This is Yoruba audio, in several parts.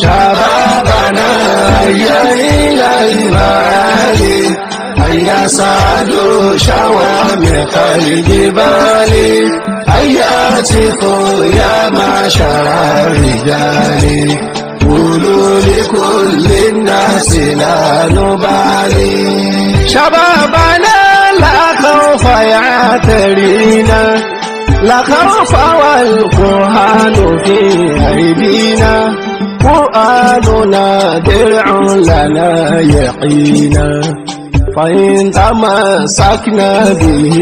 شبابنا هيا إلى المعالي هيا صعدوا شوامخ الجبال هيا اعتقوا يا معشر الرجال قولوا لكل الناس لا نبالي شبابنا لا خوف يعترينا لا خوف والقرآن في أيدينا قرآننا درع لنا يقينا فإن تمسكنا به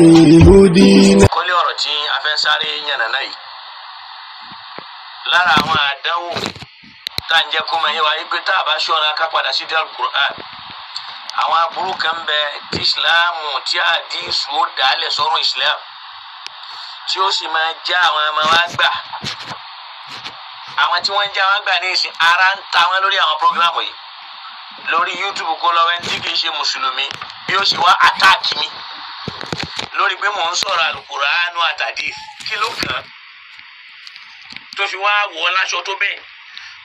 هدينا. Kọ́lé ọ̀rọ̀ tí a fẹ́ sáré yànnàná yìí lára àwọn àdánwò tá à ń jẹ́ kó máa yé wa yí pé tá a bá ṣọ́ra ká padà sí díẹ̀ Al-Qur'an, àwọn aburú kan bẹ tí ìsìláàmù tí àdìsù ó dálẹ̀ sọ́run ìsìláàmù tí ó sì máa já àwọn ọmọ wa gbà. Àwọn tí wọ́n ń já wọn gbà ní ìsìn ara ń ta wọn lórí àwọn prógrámù yìí lórí YouTube kó lọ́wọ́ ẹni tí kì í ṣe mùsùlùmí bí ó sì wá àtáàkì mi lórí pé mò ń sọ̀rọ̀ Al-Qur'anu àtàdé kí ló kàn án tó fi wá wọ̀ ọ́ láṣọ tó bẹ́ẹ̀,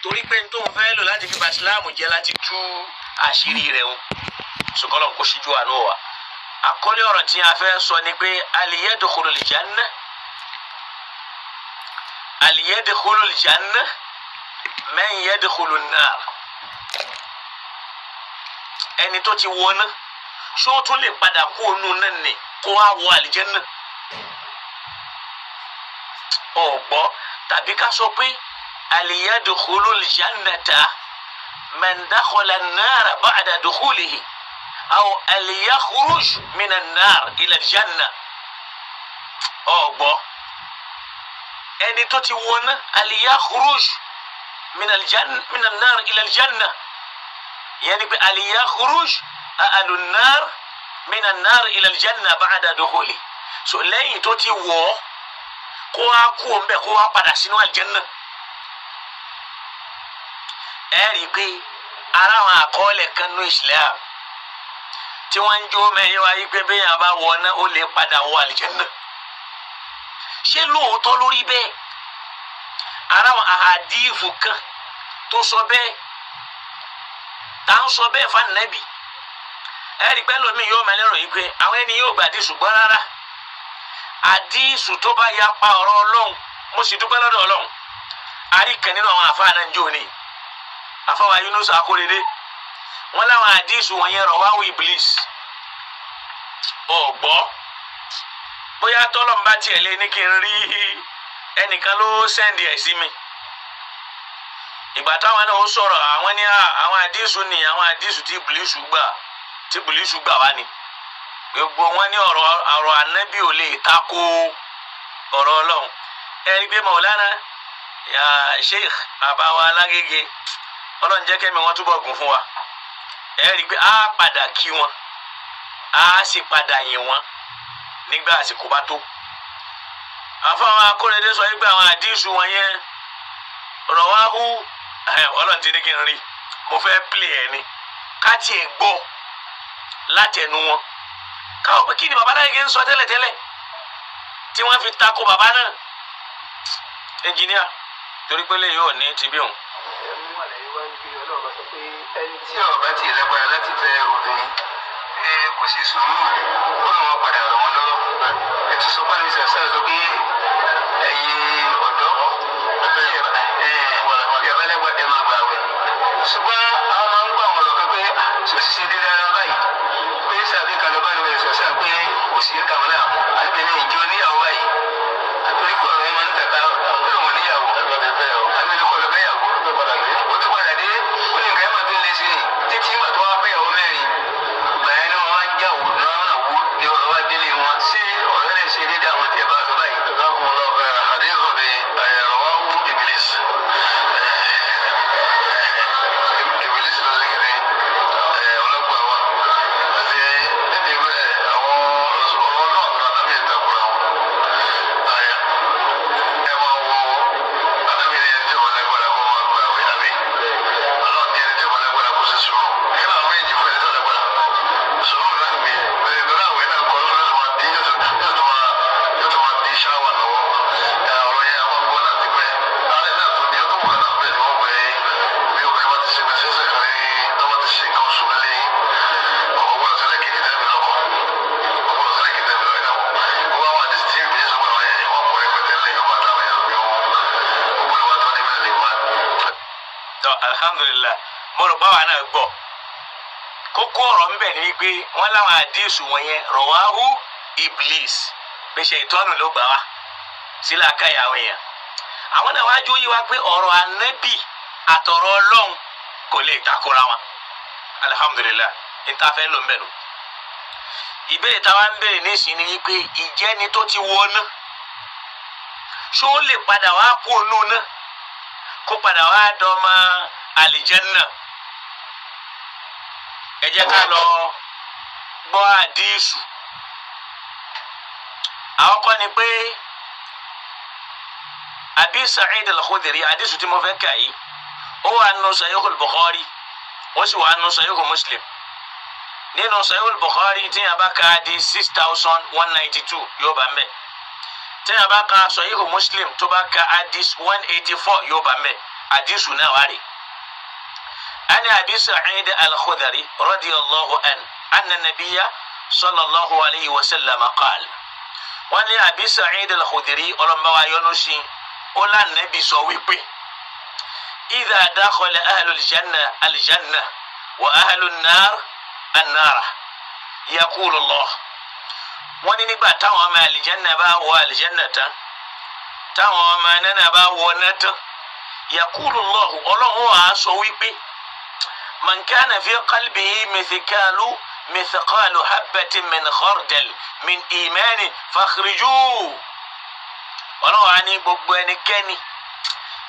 torí pé n tó ń fẹ́ lò láti fi ba ìsìláàmù jẹ́ láti tú àṣírí rẹ̀ ń sùkọ́lọ̀ kó ṣíjú àánú wa. Àkọlé ọ̀rọ̀ tí a fẹ́ sọ ni pé aliyadkhulul janna aliyadkhulul janna man yadkhulun nar. Ẹni tó ti wọ náà ṣó tún lè padà kú ònú náà nì kó wá wọ àlìjánnà? Ọ̀gbọ́ tàbí ká sọ pé aliyadkhulul jannata man dakhala an-nara ba'da dukhulihi aw aliyakhruj min an-nar ila al-janna. Ọ̀gbọ́ ẹni tó ti wọ náà aliyakhruj min an-nar ila al-janna, yẹn ni pé aliyakhruj ahlu an-nar min an-nar ila al-janna ba'da dukhuli. So lẹ́yìn tó ti wọ̀ kó wá kú òun bẹ́ẹ̀ kó wá padà sínú àlìjánnà. Ẹ rí i pé ara àwọn àkọọ́lẹ̀ kan ní Islam tí wọ́n ń jó mẹ́yìn wáyé pé bẹ́ẹ̀ bá wọ̀ náà ó lè padà wọ àlìjánnà. Ṣé lóòótọ́ lórí bẹ́ẹ̀? Ara àwọn àhàdíìfù kan tó sọ bẹ́ẹ̀, tá ń sọ bẹ́ẹ̀ fún Ànábì. Ẹ rí i pé lómi yóò máa lérò yìí pé àwọn ẹni yóò gbàdí, ṣùgbọ́n rárá àdíìsù tó bá yapa ọ̀rọ̀ Ọlọ́run, mo sì dúpẹ́ lọ́dọ̀ Ọlọ́run. Àríkàn nínú àwọn àfáà náà ń jó ni àfáwà Yunus Akóredé, wọn láwọn àdíìsù wọn yẹn rọwáwù Iblis. Ọ̀gbọ́ bóyá tọ́lọ́n bá tiẹ̀ lé ní kí n rí ẹnìkan ló sẹ́ndì ẹ̀ sí mi. Ìgbà táwọn náà ó sọ̀rọ̀ àwọn ní àwọn àdíìsù ni àwọn àdíìsù tí Ìbílísù gbà wá ni. Gbogbo wọn ní ọ̀rọ̀ Ànábì ò lè tako ọ̀rọ̀ Ọlọ́run. Ẹ rí pé Maulana ya Sheikh bàbá wa Alágége, Ọlọ́run jẹ́ kẹ́mi wọn túbọ̀ gùn fún wa. Ẹ rí pé á padà kí wọn, á sì padà yìn wọn nígbà àsìkò bá tó. Àfọwọ́n Akóredé sọ wípé àwọn àdísù wọn yẹn rọ̀wáhù. Ọlọ́run ti ní kí n rí, mo fẹ́ pìlẹ̀ ẹ̀ ni ká tiẹ̀ gbọ́ látẹnu wọn. Káwọn pé kí ni bàbá náà ń sọ tẹ́lẹ̀tẹ́lẹ̀ tí wọ́n fi tako bàbá náà. Ẹnjìníà torí pé lè yóò ní ti bí òun. Ẹ mú àlàyé wá ní pé Ọlọ́run bá sọ pé ẹni tí ó bá ti lágbára láti fẹ́ obìnrin ẹ kó ṣe sùúrù, ó lọ́wọ́ padà rọ̀ wọ́n lọ́rọ̀. Ẹ tún sọ pálí sàṣà sọ pé ẹ̀yin ọ̀dọ́ ẹ ẹ máa gbà wẹ̀. Ṣùgbọ́n àwọn máa ń gbọ́ àwọn ọ̀rọ̀ kan pé ṣòṣìṣe dé dára báyìí pé sàbí kan lọ bá lọ bẹ̀rẹ̀ sọ̀sà pé kò sí kàwọn náà àbí ní ìjọ níyàwó báyìí àtòrí pé ọ̀rọ̀ yẹn máa ń tàka ọ̀rọ̀ níyàwó àbí ní kọlọ bẹ́yàwó ó tún padà dé ó ní nǹkan ẹ̀ máa tún lé sí ni títí ìgbà tó wá fẹ́yàwó mẹ́rin ìgbà yẹn ni wọ́n wá ń jà wò náà wò ní ọ̀rọ̀ wá délé wọn ṣé ọ̀rọ̀ lè ṣe déédéé àwọn tí ẹ bá sọ báyìí. Tọ́ alhamdulillah, mo rò báwa náà gbọ́. Kókó ọ̀rọ̀ ń bẹ ní wípé wọ́n láwọn àdísù wọ̀nyẹn rọ̀wáhù Iblis, pé ṣètọ́nù ló gbà wá sílẹ̀ àkàyà àwọn èèyàn. Àwọn náà wájú yí wa pé ọ̀rọ̀ ànábì àtọ̀rọ̀ Ọlọ́run kò lè takora wọn. Alhamdulillah, níta fẹ́ ló ń bẹ̀ nù. Ìbéèrè táwa ń béèrè nísìnyí ni wípé ìjẹ́ni tó ti wọná ṣó lè padà wá kú ònú náà kó padà wá dọ́mọ àlìjẹ́nnà? Ẹ jẹ́ ká lọ gbọ́ àdísù. Àwọn kọ́ ni pé Abi Sa'id al-Khudri, àdísù tí mo fẹ́ kà yìí, ó wà nù Sahih al-Bukhari, ó sì wà nù Sahih Muslim. Nínú Sahih al-Bukhari tí a bá ka di 6192 yóò bá mbẹ. Tí a bá ka Sahih Muslim tó bá ka hadith 184 yóò bá mbẹ. Àdísù náà wà rí. Ani Abi Sa'id al-Khudri radiyallahu anhu anna nabiyya sallallahu alayhi wa sallam qaal. Wọ́n ní Abi Sa'id al-Khudri ọlọ́mọba yọ́nú sí ó lànàbí sọ wípé idha dakhala ahlul janna aljanna wa ahlun nar annara yaqulu Allah. Wọ́n ní nígbà táwọn ọmọ aljanna bá wọ aljanna tán, táwọn ọmọ nánà bá wọ náà tán, yaqulu Allah, ọlọ́run wà á sọ wípé man kana fi qalbihi mithqalu habbatin min khardal min imani fakhrijuhu. Ọlọ́run á ní gbogbo ẹnikẹ́ni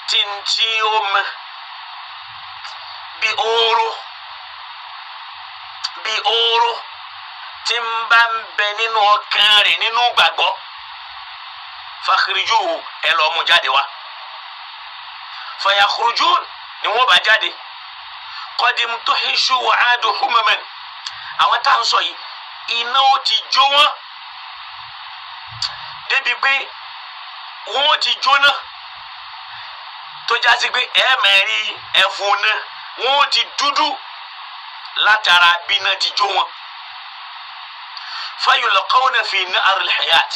tí ń tí ó mọ bí oró tí ń bá ń bẹ nínú ọkàn rẹ̀ nínú gbàgbọ́, fakhrijuhu, ẹ lọ mú jáde wá. Fayakhrujun, ni wọ́n bá jáde. Qad imtuhishu wa adu humaman, àwọn tá à ń sọ yìí iná ó ti jó wọn débi pé wọ́n ti jóná tó jásí pé ẹ̀ẹ́mẹ̀rí ẹ̀fọn náà wọ́n ti dúdú látara bí iná ti jó wọn. Fayulqawna fi na'ril hayat,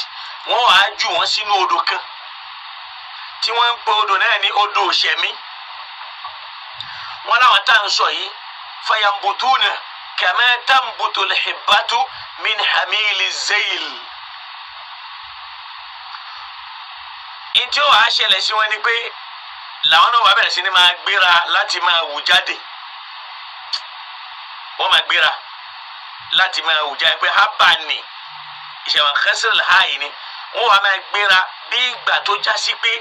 wọ́n wàá jù wọ́n sínú odò kan tí wọ́n ń pe odò náà ní odò òṣèmí. Wọ́n láwọn tá à ń sọ yìí fayambutuna kama tambutul hibbatu min hamili zayl. Ntí ó wàá ṣẹlẹ̀ sí wọn ni pé làwọn náà wàá bẹ̀rẹ̀ sí ni máa gbéra láti máa wù jáde. Wọ́n máa gbéra láti máa wù jáde pé hábà ni ìṣẹ̀wọ̀n kẹsìrì háì ni. Wọ́n wàá máa gbéra bí ìgbà tó já sí pé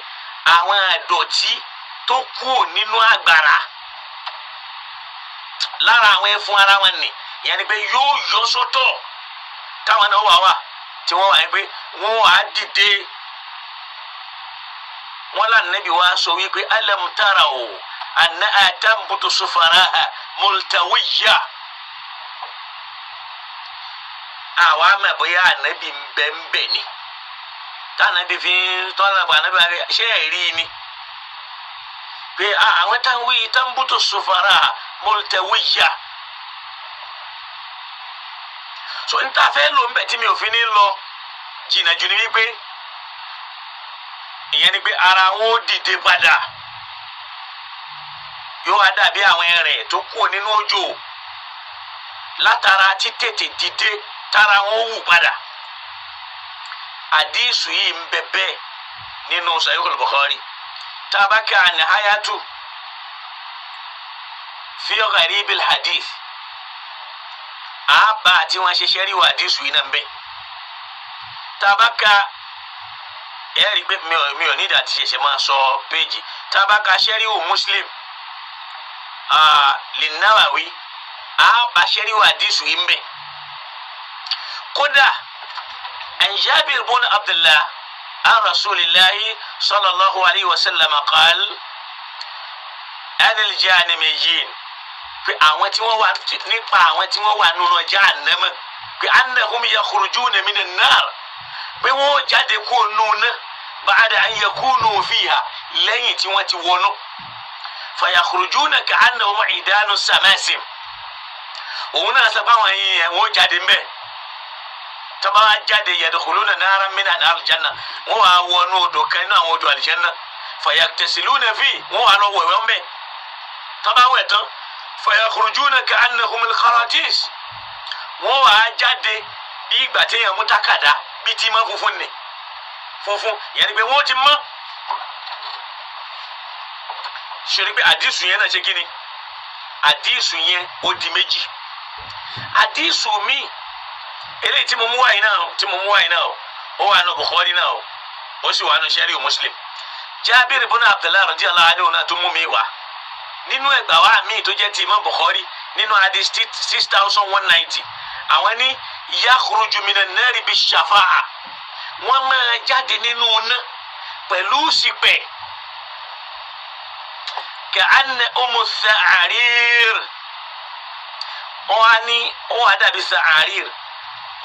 àwọn àdọ̀tí tó kúò nínú àgbàrá lára àwọn ẹfun ara wọn nì, ìyẹn ni pé yóò yọ sọ́tọ̀ táwọn náà wà wà tí wọ́n wà ní pé wọ́n wà á dìde. Wọ́n là níbi wá sọ wípé alam tara o anna atambutu sufaraha multawiya. Àwa mọ̀ bóyá ànábì ń bẹ ń bẹ ni tànàbí fi tọ́lá bọ̀ ànábì wá ṣé ẹ̀rí ni pé àwọn táwọn wí tambutu sufaraha multawiya. So n ta fẹ́ lò ń bẹ̀ tí mi ò fi ní lọ jìnnà jù ní wípé ìyẹn ni pé ara wọn ó dìde padà, yóò wá dàbí àwọn ẹrẹ̀ tó kú nínú òjò látara títètè dìde tára wọn ó wù padà. Àdísù yìí ń bẹ bẹ́ẹ̀ nínú Sahih al-Bukhari. Tabaka nihayatu fi gharibil hadith, àbá tí wọ́n ṣe ṣẹ́rí wà àdísù yìí náà ń bẹ. Tabaka ẹ rí i pé mi ò nídàá ti ṣẹ̀ṣẹ̀ máa sọ péjì. Tabaka ṣẹ́ríwò Muslim lin-Nawawi, àbá ṣẹ́ríwò àdísù yìí ń bẹ. Kódà an Jabir bun Abdullah an Rasulillahi sallallahu alayhi wa sallam qaal anil janimiyyin, pé àwọn tí wọ́n wà nípa àwọn tí wọ́n wà nínú jahannama, pé annahum yakhrujuna minan nar, pé wọ́n jáde kó nùnà ba'da an yakunu fiha, lẹ́yìn tí wọ́n ti wọnú. Fayakhrujuna ka'annahum idanu samasim, òun náà sọ fáwọn yìí wọ́n jáde ń bẹ̀. Tọ́ba jáde yadkhuluna naran min al-janna, wọ́n wà wọnú odò kan nínú àwọn odò àlìjánná. Fayaktasiluna fi, wọ́n wà lọ wẹ̀wẹ̀ ń bẹ̀. Tán bá wẹ̀ tán, fayakhrujuna ka'annahum al-kharatis, wọ́n wà á jáde bí ìgbà téèyàn mú tákàdá bí tí mọ́ funfun nì funfun, yẹn ni pé wọ́n ti mọ́. Ṣe ni pé àdìsù yẹn náà ṣe kí ni? Àdìsù yẹn ó di méjì. Àdìsù mi eléyìí tí mo mú wáyé náà, ó wà nù Bukhari náà, ó sì wà nù Sahih Muslim. Jábìrì bùnà Abdullahi radiyallahu anhu náà tó mú mi wá nínú ẹgbàá wa míì tó jẹ́ ti Imam Bukhari nínú hadith 6190. Àwọn ní yakhruju minan nari bish-shafa'a, wọ́n máa jáde nínú iná pẹ̀lú sípẹ̀, ka'anna umu sa'arir, wọ́n á ní wọ́n á dàbí sa'arir.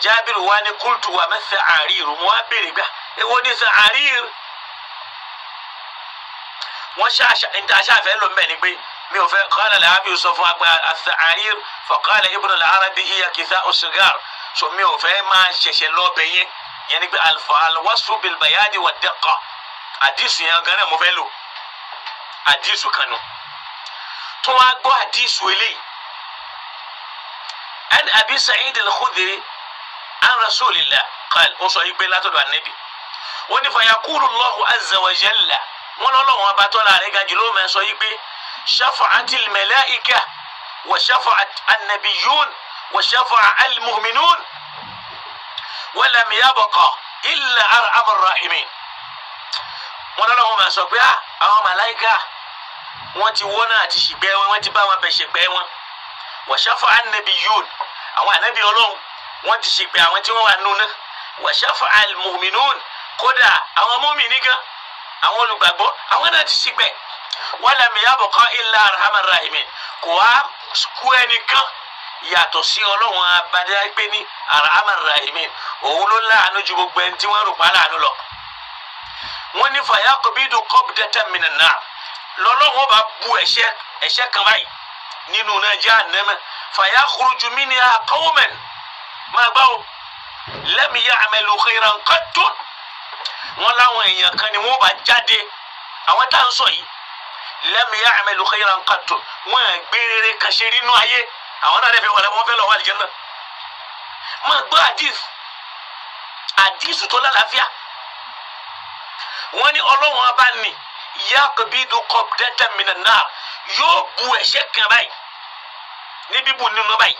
Jábìrì wa ní qultu wa ma sa'arir, wọ́n á béèrè gbà èwo ní sa'arir. Wọ́n ṣáṣá níta ṣáfẹ́ ló ń bẹ̀ ni pé mi ò fẹ́. Qala al-Hafiz sọ fún wa pé as-sa'arir, faqala Ibn al-Arabi hiya kitha'u sigar. So mi ò fẹ́ máa ṣẹ̀ṣẹ̀ lọ́ọ̀bẹ̀ yẹn, yẹn ni pé al-wasfu bil-bayadi wad-daqqa. Àdìsù yẹn gan náà mo fẹ́ lò, àdìsù kan nù. Tó wá gbọ́ àdìsù eléyìí, an Abi Sa'id al-Khudri an Rasulillah qala, ó sọ yìí pé látọ̀dọ̀ ànábì, wọ́n ní fayaqulu Allahu azza wa jalla, wọn lọ́lọ́wọ́n bá tọ́lá rẹ̀ ga jùlọ máa sọ yìí pé shafa'atil malaika wa shafa'at an-nabiyyun wa shafa'a al-mu'minun wa lam yabqa illa arhamar rahimin. Wọn lọ́lọ́wọ́n máa sọ pé àwọn màláìka wọ́n ti wọ́n náà àti ṣìpẹ̀ wọn, wọ́n ti bá wọn bẹ̀ ṣìpẹ̀ wọn. Wa shafa'a an-nabiyyun, àwọn ànábì Ọlọ́run wọ́n ti ṣìpẹ̀ àwọn tí wọ́n wà nù náà. Wa shafa'a al-mu'minun, kódà àwọn mùmínì gan, àwọn olùgbàgbọ́ àwọn náà ti ṣìpẹ̀. Walam yabqa illa arhamar rahimin, kò wá kú ẹnìkan yàtọ̀ sí Ọlọ́run abadá pé ní arhamar rahimin, òun ló láàánú ju gbogbo ẹni tí wọ́n rò pa láàánú lọ. Wọ́n ní fayaqbidu qabdatan minan nar, lọ́lọ́run bá bu ẹ̀ṣẹ̀ kan báyìí nínú náà jahannama, fayakhruju minha qawman, máa gbá o, lam ya'malu khayran qattun. Wọ́n láwọn èèyàn kan ni wọ́n bá jáde, àwọn tá à ń sọ yìí, lam ya'malu khayran qattun, wọ́n gbé rere kan ṣe nínú ayé, àwọn náà fẹ́ wọlé, wọ́n fẹ́ lọ wà àlùjánnà. Máa gbọ́ àdìs tó lálàáfíà. Wọ́n ní Ọlọ́run ọba ní yaqbidu qabdatan minan nar, yóò bu ẹ̀ṣẹ̀ kan báyìí ní bíbu nínú báyìí,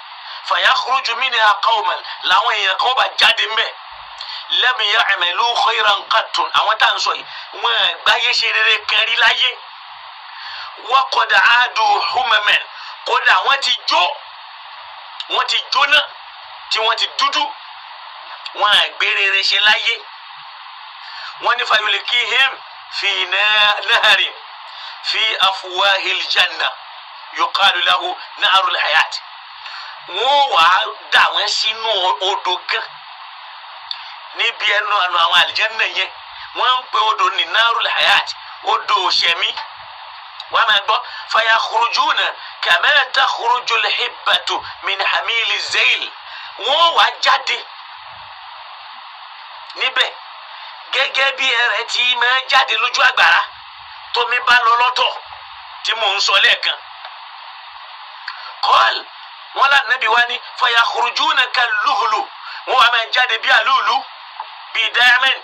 fayakhruju minha qawman, làwọn èèyàn kan bá jáde mbẹ́, lam ya'malu khayran qattun, àwọn tá à ń sọ yìí wọ́n gbáyé ṣe rere kan rí láyé. Wa qad aadu humaman, kódà wọ́n ti jó, wọ́n ti jóná tí wọ́n ti dúdú, wọ́n gbé rere ṣe láyé. Wọ́n ní fayulqihim fi naharin fi afwahil janna yuqalu lahu naharul hayat, wọ́n wàá dà wọ́n sínú odò kan níbi ẹnu àná àwọn àlìjẹ́nà yẹn, wọ́n ń pe odò ní naharul hayat, odò ṣẹ̀mí. Wọ́n máa gbọ́ fayakhrujuna kama takhrujul hibbatu min hamili zayl, wọ́n wàá jáde níbẹ̀ gẹ́gẹ́ bí ẹrẹ̀ tí máa jáde lójú àgbàrá tómi bá lọ lọ́tọ̀ tí mò ń sọ lẹ́ẹ̀kan. Kọ́ọ̀lù wọn là nàbí wa ní fayakhrujuna kalluhlu, wọn wà máa jáde bí àlúùlù bíi diamond,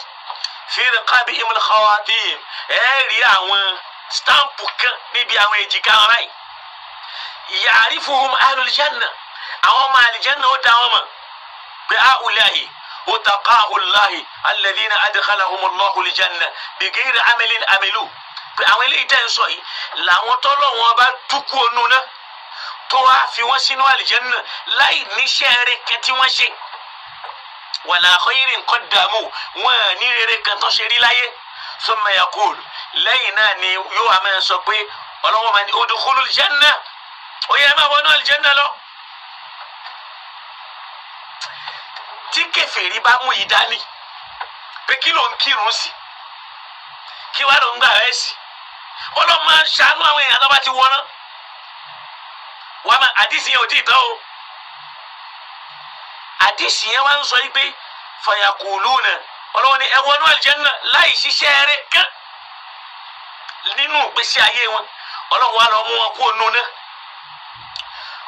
fi riqabihim al-khawatim, ẹ̀ rí àwọn stampu kan níbi àwọn èjìká wọn báyìí. Ya'rifuhum ahlul janna, àwọn ọmọ àlìjẹ́nà ó dá wọn mọ̀ pé ha'ula'i utaqa'u Allahi alladhina adkhalahum Allahu al-janna bighayri amalin amilu, pé àwọn eléyìí tẹ́ ń sọ yìí làwọn tọ́lọ̀ wọn bá túkú onú náà tó wá fi wọ́n sínú àlìjẹ́nà láì níṣẹ́ rẹ̀ kan tí wọ́n ṣe, wala khayrin qaddamu, wọn ní rere kan tó ṣe rí láyé. Thumma yaqul, lẹ́yìn náà ni yóò wá máa sọ pé ọlọ́wọ́ máa ní udkhulul janna, ó yẹ máa wọnú àlìjẹ́nà lọ. Tí kèfèrí bá mú yìí dání pé kí ló ń kírun sí, kí wàá ló ń gbà rẹ sí, ọlọ́run máa ń ṣàánú àwọn èèyàn tó bá ti wọná. Wàá máa àdìsí yẹn ò tí ì tán o. Àdìsí yẹn wá ń sọ yìí pé fayakuluna, ọlọ́run ní ẹ wọnú àlìjẹ́nà láì ṣiṣẹ́ rẹ̀ kán nínú ìgbésí ayé wọn. Ọlọ́run wa lọ mú wọn kó nu náà.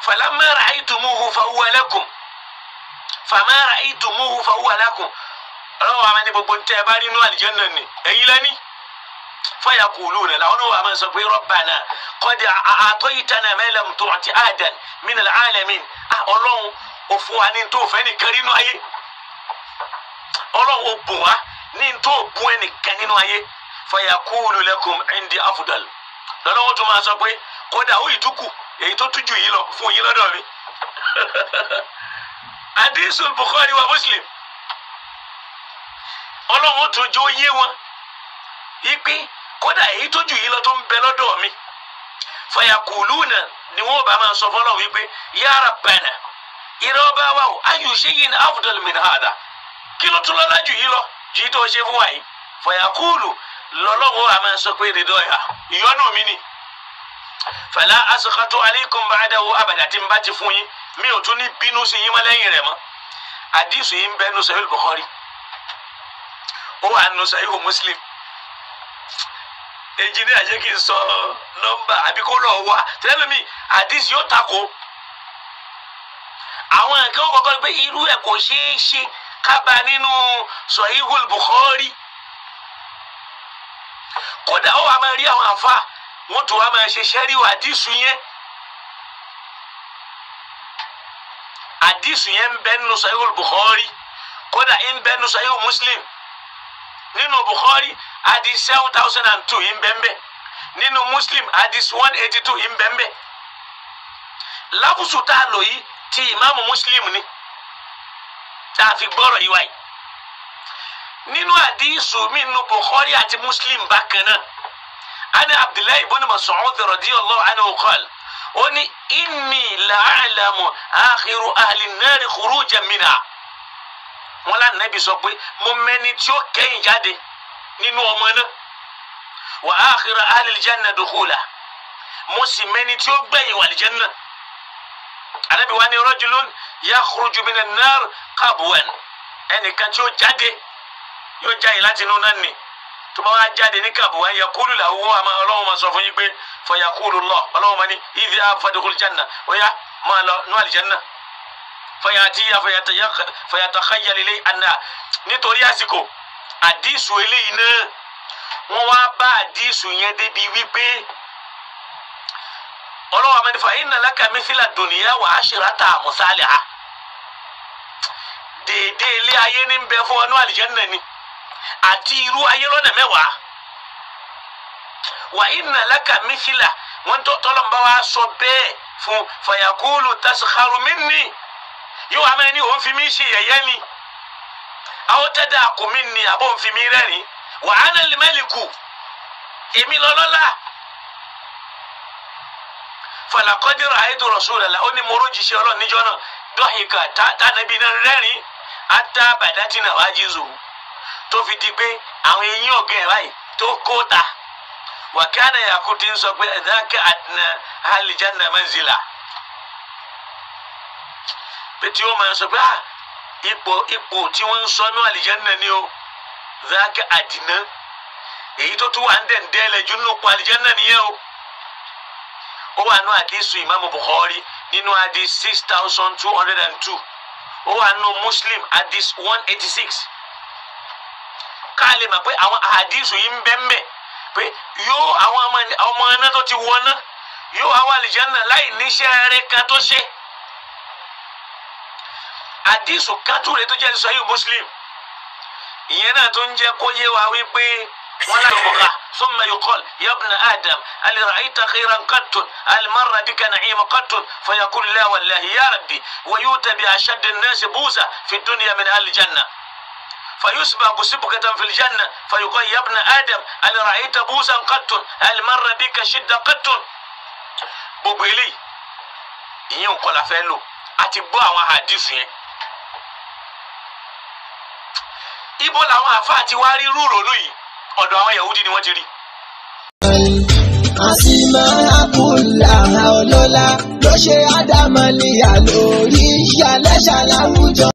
Falamma ra'aytumuhu fahuwa lakum, fama ra'aytumuhu fahuwa lakum. Ọlọ́run wa máa ní gbogbo ntẹ́ ẹ bá rí inú àlìjánnà ni ẹ̀yin lẹ́ni. Fayakuluna, làwọn náà wà máa sọ pé rabbana qad a'taytana ma lam tu'ti ahadan min al-alamin. Ọlọ́run ò fún wa ní tó fẹ́ nìkan nínú ayé, Ọlọ́run ò bùn wa ní tó bùn ẹnìkan nínú ayé. Fayakulu lakum indi afdal, lọ́lọ́wọ́ tó máa sọ pé kódà ó ìtúkù èyí tó tújù yìí lọ fún yín lọ́dọ̀ mi. Hadisul Bukhari wa Muslim. Ọlọ́run tó jó yé wọn ipe kódà èyí tó jù yìí lọ tó ń bẹ lọ́dọ̀ mi. Fayakuluna, ni wọ́n bá máa sọ fọlọ́ wípé ya Rabbana, ìrẹ́ ọba wa o, ayu shay'in afdal min hada, kí ló tún lọ́lá jù yìí lọ jù yìí tó ṣe fún wa yìí. Fayakulu, lọ́lọ́wọ́ a máa sọ pé ridọ́yà, ìyọ́nù mi ni. Fala askhatu alaykum ba'dahu abada, tí n bá ti fún yín mi ò tún ní bínú sí yín mọ́ lẹ́yìn rẹ̀ mọ́. Àdìsù yìí ń bẹ nu Sahih Bukhari, ó wà nu Sahih Muslim. Engineer jẹ́ kí n sọ nọ́mbà àbí kó lọ wá tẹ́lẹ̀ mi, àdìsù yóò takò àwọn nǹkan kọ̀ọ̀kan pé irú ẹ̀ kò ṣeé ṣe kábà nínú Sahih Bukhari. Kódà ó wà máa rí àwọn àfa wọn tó wà máa ṣe sẹ́ríwò àdìsù yẹn. Àdìsù yẹn ń bẹ nínú Sahih Bukhari, kódà ń bẹ nínú Sahih Muslim. Nínú Bukhari àdìs 7002 ń bẹ ń bẹ, nínú Muslim àdìs 182 ń bẹ ń bẹ. Láfùsù tá a lò yìí ti ìmáàmù Muslim ni tá a fi gbọ́rọ̀ yìí wáyé. Nínú àdìsù mi nínú Bukhari àti Muslim bákan náà, ani Abdullahi ibn Mas'ud radiyallahu anhu qala, ó ní inni la'alamu akhiru ahli an-nari khurujan minha. Wọn lá nàbì sọ pé mo mẹni tí ó kẹ́yìn jáde nínú ọmọ náà, wa akhiru ahli al-janna dukhula, mo sì mẹni tí ó gbẹ̀yìn wà al-janna. Ànábì wa ní rajulun yakhruju min an-nar qabwan, ẹnìkan tí ó jáde yóò jáde láti inú náà ni. Tó bá wá jáde ní kàbùwá, yakulu lahu, Ọlọ́run máa sọ fún yín pé fayakulu Allah, Ọlọ́run máa ní idhhab fadkhul janna, ó yá máa lọ nú àlìjánná. Fayatiya fayatakhayyal ilayhi anna. Nítorí àsìkò àdìsù eléyìí náà, wọ́n wá bá àdìsù yẹn débi wípé Ọlọ́run máa ní fa inna laka mithla dunya wa ashrata amthaliha, dèédé ilé ayé ní bẹ fún ọ nú àlìjánná ni àti irú ayé lọ́nà mẹ́wàá. Wa inna laka mithla, wọ́n tọ́lọ́mbà wa sọ bẹ́ẹ̀ fún fayakulu taskharu minni, yóò wá mẹ́rin ní òun fi mí ṣe yẹ̀yẹ́ ni, aw tada'u minni, àbọ̀ òun fi mí rẹ́rìn, wa ana al-maliku, èmi lọ́lọ́lá. Falaqad ra'aytu rasulallah, ó ní mo rójìṣẹ́ Ọlọ́run níjọ́ náà, dọ́hìkà tánàbí náà rẹ́rìn, hatta badati nawajizuhu, tó fi di pé àwọn eyín ọ̀gá ẹ̀ báyìí tó kó ta. Wa kana yaqulu, ti ń sọ pé dhaka adna ahli janna manzila, pé tí ó máa sọ pé ipò tí wọ́n ń sọ ní àlìjánná ni ó, dhaka adna, èyí tó tún wà ń dẹ̀ǹdẹ́lẹ̀ jù nínú ipò àlìjánná nìyẹn o. Ó wà nù àdìsù ìmáàmù Bukhari nínú àdìs 6202, ó wà nù Muslim àdìs 186. Ká lè mọ̀ pé àwọn àdìsù yìí ń bẹ ń bẹ pé yóò àwọn ọmọ iná tó ti wọná yóò wá wà àlìjánná láì níṣẹ́ rẹ̀ kan tó ṣe. Àdìsù kátúrè tó jẹ́ Sahih Muslim, ìyẹn náà tó ń jẹ́ kó yé wa wípé wọn láti bọ̀ká. Thumma yuqal ya ibna Adam hal ra'ayta khayran qattun hal marra bika na'imun qattun fayaqulu la wallahi ya rabbi wa yu'ta bi ashaddi an-nasi busa fi dunya min ahli al-janna fayusbaqu sibqatan fil janna fayuqal ya ibna Adam hal ra'ayta busan qattun hal marra bika shidda qattun. Gbogbo eléyìí ìyẹn ò kọ́ la fẹ́ lò, a ti gbọ́ àwọn àdìsù yẹn. Ibo làwọn àfáà ti wá rí rúrònú yìí? Ọ̀dọ̀ àwọn Yahudi ni wọ́n ti rí. Àsìmọ́ àkùlà ọlọ́lá ló ṣe ádámọ̀ níyà lórí ìyálẹ́ṣà láwùjọ.